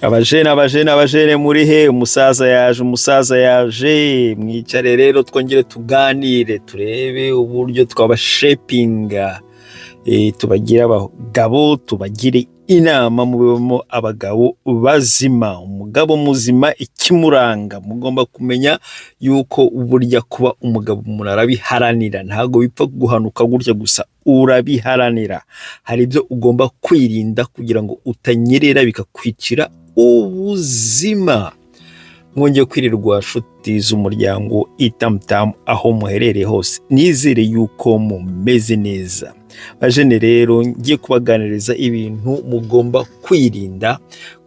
Abajene, abajene, abajene, muri he? Umusaza yaje, umusaza yaje. Mwicare rero twongere tuganire, turebe uburyo twabashepinga, tubagire abagabo, tubagire inama, mubemo abagabo bazima. Umugabo muzima, ikimuranga, mugomba kumenya yuko burya kuba umugabo umuntu arabiharanira, ntabwo bipfa guhanuka gutya gusa, urabiharanira. Hari ibyo ugomba kwirinda kugira ngo utanyerera bikakwicira ubuzima. Mwongeye kwirirwa, nshuti z'umuryango Itamutamu, aho muherereye hose, nizere yuko mumeze neza. Bajene rero, ngiye kubaganiriza ibintu mugomba kwirinda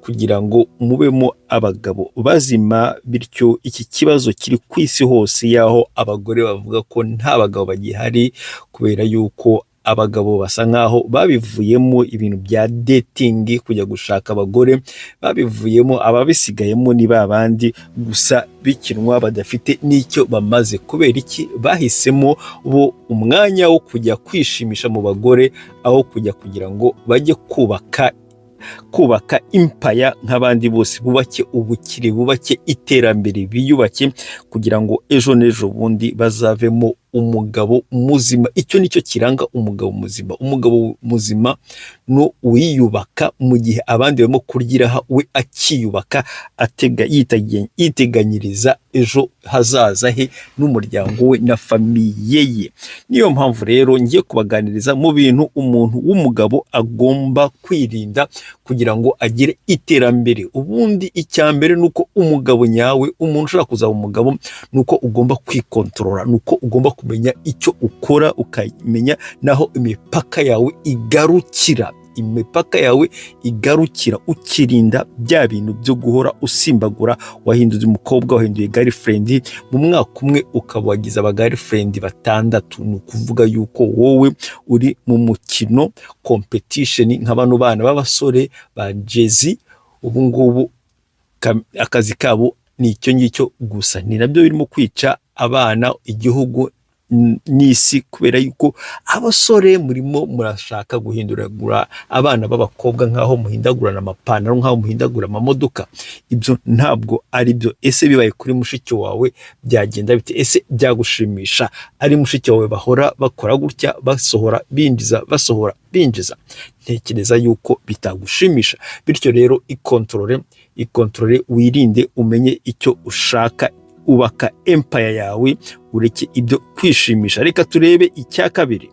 kugira ngo mubemo abagabo bazima. Bityo iki kibazo kiri ku isi hose, y'aho abagore bavuga ko nta bagabo bagihari kubera yuko abagabo basa nkaho babivuyemo, ibintu bya dating, kujya gushaka abagore babivuyemo, ababisigayemo ni ba bandi gusa bikinwa, badafite n'icyo bamaze. Kubera iki? Bahisemo bo umwanya wo kujya kwishimisha mu bagore aho kujya kugira ngo bajye kubaka empire nk'abandi bose, bubake ubukire, bubake iterambere, biyubake kugira ngo ejo n'ejo bundi bazavemo umugabo muzima. Icyo nicyo kiranga umugabo muzima. Umugabo muzima ni uwiyubaka mu gihe abandi barimo kuryiraha, we akiyubaka, atega yiteganyiriza ejo hazaza he n'umuryango we na famille ye. Niyo mpamvu rero ngiye kubaganiriza mu bintu umuntu w'umugabo agomba kwirinda kugira ngo agire iterambere. Ubundi icya mbere ni uko umugabo nyawe, umuntu ushobora kuzaba umugabo, ni uko ugomba kwikontorora, ni uko ugomba kumenya icyo ukora, ukamenya naho imipaka yawe igarukira, imipaka yawe igarukira, ukirinda bya bintu byo guhora usimbagura. Wahinduye umukobwa, wahinduye girlfriend, mu mwaka umwe ukaba wagize aba girlfriend batandatu. Ni ukuvuga yuko wowe uri mu mukino, competition, nka bano bana b'abasore ba Gen Z ubu ngubu akazi kabo ni icyo ngicyo gusa. Ni nabyo birimo kwica abana, igihugu n'isi, kubera yuko abasore murimo murashaka guhinduragura abana b'abakobwa nk'aho muhindagurana amapantaro, nk'aho muhindagura amamodoka. Ibyo ntabwo ari byo. Ese bibaye kuri mushiki wawe byagenda bite? Ese byagushimisha ari mushiki wawe bahora bakora gutya, basohora binjiza, basohora binjiza? Ntekereza yuko bitagushimisha. Bityo rero ikontorore, ikontorore, wirinde, umenye icyo ushaka, ubaka empire yawe, ureke ibyo kwishimisha. Reka turebe icya kabiri.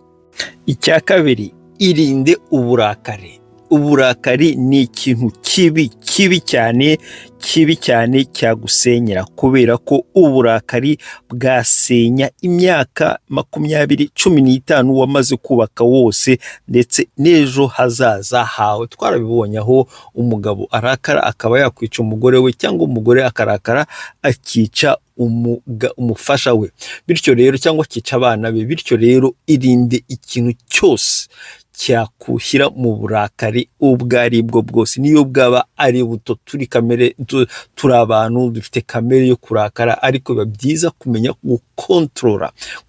Icya kabiri, irinde uburakari. Uburakari ni ikintu kibi, kibi cyane, kibi cyane, cyagusenyera, kubera ko uburakari bwasenya imyaka 20, 15 wamaze kubaka wose, ndetse n'ejo hazaza hawe. Twarabibonye aho umugabo arakara akaba yakwica umugore we, cyangwa umugore akarakara akica umufasha we, bityo rero, cyangwa akica abana be. Bityo rero irinde ikintu cyose cyakushyira mu burakari ubwo ari bwo bwose, niyo bwaba ari buto. Turi kamere, turi abantu dufite kamere yo kurakara, ariko biba byiza kumenya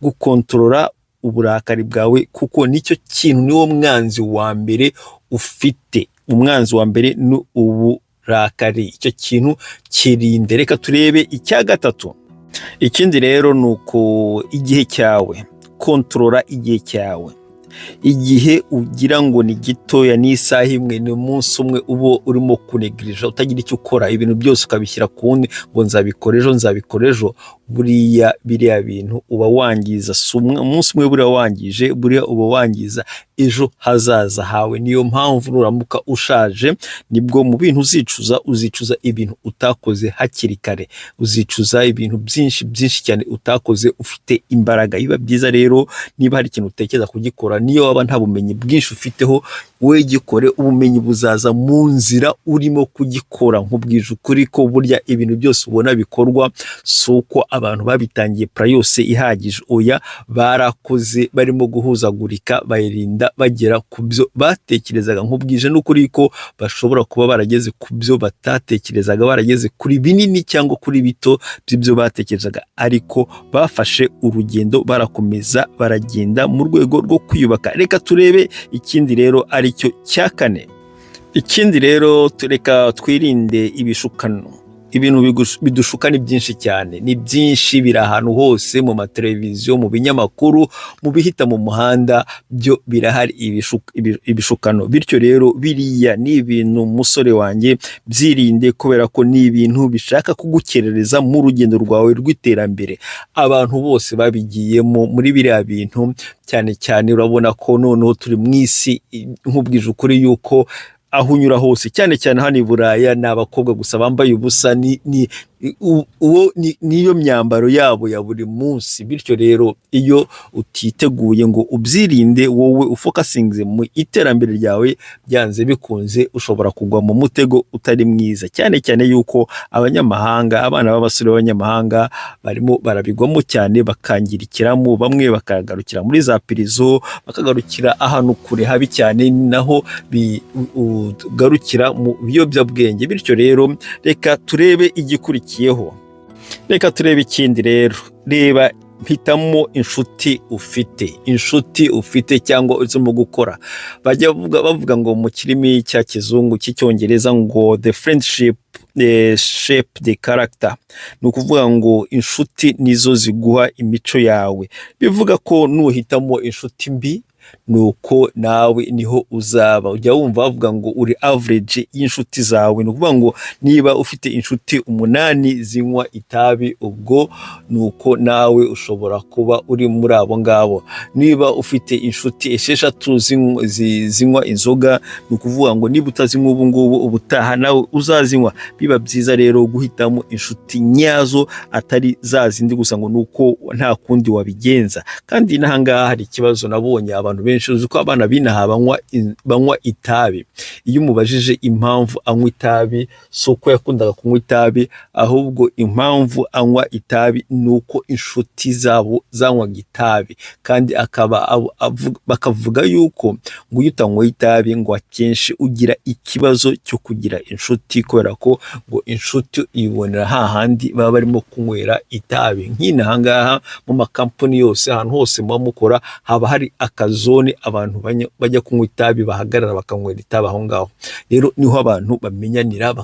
gukontorora uburakari bwawe, kuko nicyo kintu, niwo mwanzi wa mbere ufite. Umwanzi wa mbere ni uburakari, icyo kintu kirinde. Reka turebe icya gatatu. Ikindi rero ni uko igihe cyawe, kontorora igihe cyawe. Igihe ugira ngo ni gitoya, ni isaha imwe, ni umunsi umwe, uba urimo kunegirija, utagira icyo ukora, ibintu byose ukabishyira ku wundi ngo nzabikora ejo, nzabikora ejo. Buriya biriya bintu uba wangiza, si umunsi umwe buriya wangije, buriya uba wangiza ejo hazaza hawe. Niyo mpamvu nuramuka ushaje, nibwo mu bintu uzicuza, uzicuza ibintu utakoze hakiri kare, uzicuza ibintu byinshi, byinshi cyane utakoze ufite imbaraga. Biba byiza rero niba hari ikintu utekereza kugikora, niyo waba nta bumenyi bwinshi ufiteho, wowe gikore, ubumenyi buzaza mu nzira urimo kugikora. Nkubwije ukuri ko burya ibintu byose ubona bikorwa si uko abantu babitangiye plan yose ihagije, oya, barakoze barimo guhuzagurika, bayirinda bagera ku byo batekerezaga. Nkubwije n'ukuri ko bashobora kuba barageze ku byo batatekerezaga, barageze kuri binini cyangwa kuri bito by'ibyo batekerezaga, ariko bafashe urugendo, barakomeza baragenda mu rwego rwo kwiyubaka. Reka turebe ikindi rero, aricyo cya kane. Ikindi rero, tureka twirinde ibishukano. Ibintu bidushuka ni byinshi cyane, ni byinshi, biri ahantu hose, mu mateleviziyo, mu binyamakuru, mu bihita mu muhanda, byo birahari ibishukano. Bityo rero biriya ni ibintu, musore wanjye, byirinde, kubera ko ni ibintu bishaka kugukerereza mu rugendo rwawe rw'iterambere. Abantu bose babigiyemo muri biriya bintu cyane cyane. Urabona ko noneho turi mu isi, nkubwije ukuri yuko aho unyura hose, cyane cyane hano i Buraya, ni abakobwa gusa bambaye ubusa, ni uwo niyo myambaro yabo ya buri munsi. Bityo rero iyo utiteguye ngo ubyirinde, wowe ufocusinze mu iterambere ryawe, byanze bikunze ushobora kugwa mu mutego utari mwiza, cyane cyane yuko abanyamahanga, abana b'abasore b'abanyamahanga barimo barabigwamo cyane, bakangirikiramo, bamwe bakagarukira muri za prison, bakagarukira ahantu kure habi cyane, naho ugarukira mu biyobyabwenge. Bityo rero reka turebe igikurikiyeho, reka turebe ikindi rero. Reba, hitamo inshuti ufite, inshuti ufite cyangwa urimo gukora. Bajya bavuga ngo mu kirimi cya kizungu cy'Icyongereza ngo "The friendship shape the character", ni ukuvuga ngo inshuti nizo ziguha imico yawe. Bivuga ko nuhitamo inshuti mbi, nuko nawe niho uzaba. Ujya wumva bavuga ngo uri average y'inshuti zawe. Ni ukuvuga ngo niba ufite inshuti umunani zinywa itabi, ubwo nuko nawe ushobora kuba uri muri abo ngabo. Niba ufite inshuti 6 zinywa inzoga, ni ukuvuga ngo niba utazinywa ubu ngubu, ubutaha nawe uzazinywa. Biba byiza rero guhitamo inshuti nyazo, atari za zindi gusa ngo nuko nta kundi wabigenza. Kandi n'ahangaha hari ikibazo nabonye, abantu benshi, uzi ko abana b'inaha banywa itabi, iyo umubajije impamvu anywa itabi, si uko yakundaga kunywa itabi, ahubwo impamvu anywa itabi ni uko inshuti zabo zanywaga itabi. Kandi akaba bakavuga yuko ngo iyo utanyweye itabi, ngo akenshi ugira ikibazo cyo kugira inshuti, kubera ko ngo inshuti uyibonera hahandi baba barimo kunywera itabi. Nk'inaha ngaha mu makampani yose, ahantu hose muba mukora, haba hari akazone abantu bajya kunywa itabi, bahagarara bakanywera itabi aho ngaho. Rero niho abantu bamenyanira,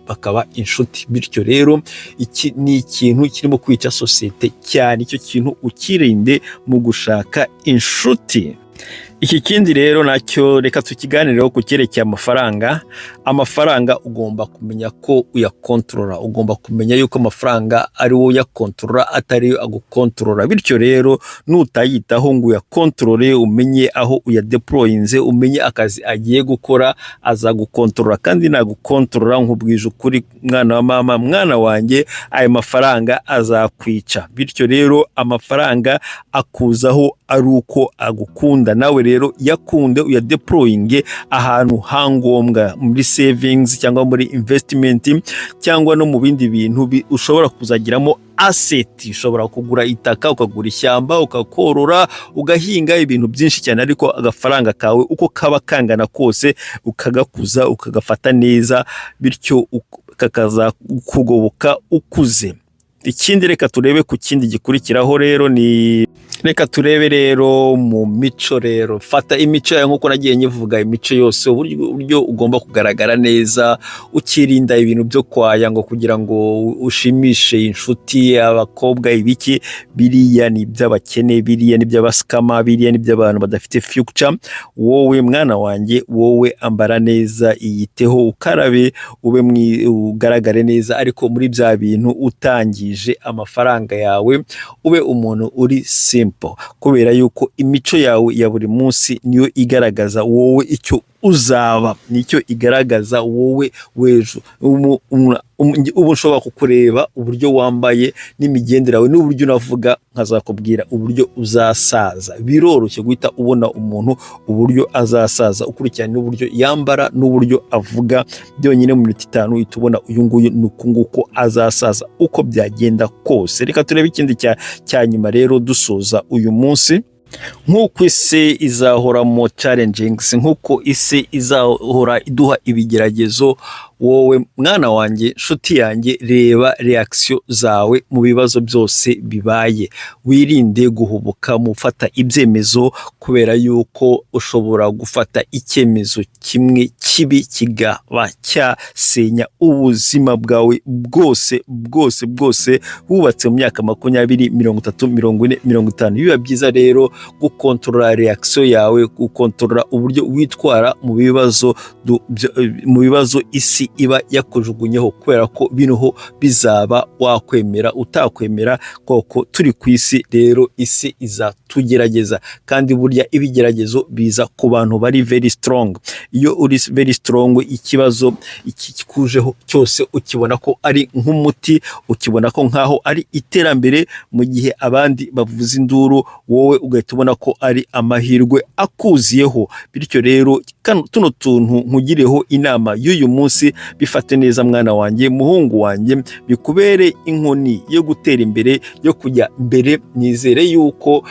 bakaba inshuti. Bityo rero iki ni ikintu kirimo kwica sosiyete cyane. Icyo kintu ukirinde mu gushaka inshuti. Iki kindi rero nacyo reka tukiganireho ku cyerekeye amafaranga. Amafaranga ugomba kumenya ko uyakontorora, ugomba kumenya yuko amafaranga ari wowe uyakontorora, atari yo agukontorora. Bityo rero nutayitaho ngo uyakontorore, umenye aho uyadeployinze, umenye akazi agiye gukora, azagukontorora. Kandi nagukontorora, nkubwije ukuri, mwana wa mama, mwana wanjye, ayo mafaranga azakwica. Bityo rero amafaranga akuzaho ari uko agukunda. Nawe rero yakunde, uyadeployinge ahantu hangombwa, muri savings cyangwa muri investment cyangwa no mu bindi bintu ushobora kuzagiramo asset. Ushobora kugura itaka, ukagura ishyamba, ukakorora, ugahinga ibintu byinshi cyane, ariko agafaranga kawe uko kaba kangana kose ukagakuza, ukagafata neza, bityo kakazakugoboka ukuze. Ikindi, reka turebe ku kindi gikurikiraho rero, ni reka turebe rero mu mico. Rero fata imico yawe nk'uko nagiye nyivuga, imico yose, uburyo ugomba kugaragara neza, ukirinda ibintu byo kwaya ngo kugira ngo ushimishe inshuti, abakobwa, ibiki. Biriya ni iby'abakene, biriya ni iby'abascammer, biriya ni iby'abantu badafite future. Wowe mwana wanjye, wowe ambara neza, iyiteho, ukarabe, ube ugaragare neza, ariko muri bya bintu utangije amafaranga yawe, ube umuntu uri simple, kubera yuko imico yawe ya buri munsi niyo igaragaza wowe icyo uzaba, nicyo igaragaza wowe w'ejo. Ubu nshobora kukureba uburyo wambaye n'imigendere yawe n'uburyo unavuga, nkazakubwira uburyo uzasaza. Biroroshye guhita ubona umuntu uburyo azasaza ukurikirana n'uburyo yambara n'uburyo avuga byonyine. Mu minota 5 uhita ubona uyu nguyu ni uku nguku azasaza, uko byagenda kose. Reka turebe ikindi cya nyuma rero dusoza uyu munsi. Nk'uko isi izahoramo challenges, nk'uko isi izahora iduha ibigeragezo. Wowe mwana wanjye, nshuti yanjye, reba reaction zawe mu bibazo byose bibaye. Wirinde guhubuka mu gufata ibyemezo, kubera yuko ushobora gufata icyemezo kimwe kibi kigaba cyasenya ubuzima bwawe bwose bwose bwose wubatse mu myaka 20, 30, 40, 50. Biba byiza rero gukontorora reaction yawe, gukontorora uburyo witwara mu bibazo isi iba yakujugunyeho, kubera ko binoho bizaba wakwemera utakwemera koko turi ku isi. Rero isi izatugerageza, kandi burya ibigeragezo biza ku bantu bari very strong. Iyo uri very strong, ikibazo iki kikujeho cyose ukibona ko ari nk'umuti, ukibona ko nkaho ari iterambere. Mu gihe abandi bavuza induru, wowe ugahita ubona ko ari amahirwe akuziyeho. Bityo rero tuno tuntu nkugireho inama y'uyu munsi, bifate neza mwana wanjye, muhungu wanjye, bikubere inkoni yo gutera imbere, yo kujya mbere. Nizere yuko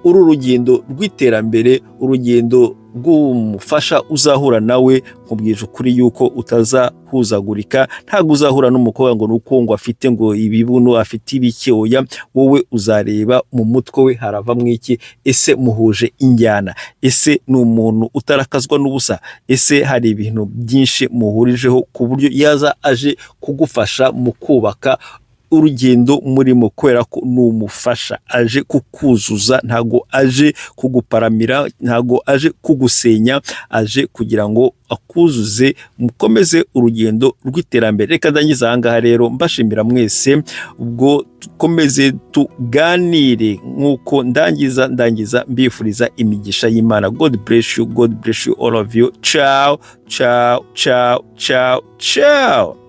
uru rugendo rw'iterambere, urugendo rw'umufasha uzahura nawe, nkubwije ukuri yuko utazahuzagurika. Ntabwo uzahura n'umukobwa ngo ni uko ngo afite ngo ibibuno, afite ibiki. Oya, wowe uzareba mu mutwe we haravamo iki. Ese muhuje injyana? Ese ni umuntu utarakazwa n'ubusa? Ese hari ibintu byinshi muhurijeho ku buryo yaza aje kugufasha mu kubaka urugendo murimo? Kubera ko ni umufasha, aje kukuzuza, ntago aje kuguparamira, ntago aje kugusenya, aje kugira ngo akuzuze mukomeze urugendo rw'iterambere. Reka ndangize aha ngaha rero, mbashimira mwese. Ubwo dukomeze tuganire nk'uko ndangiza mbifuriza imigisha y'Imana. God bless you, God bless you all of you. Ciao, ciao, ciao, ciao, ciao.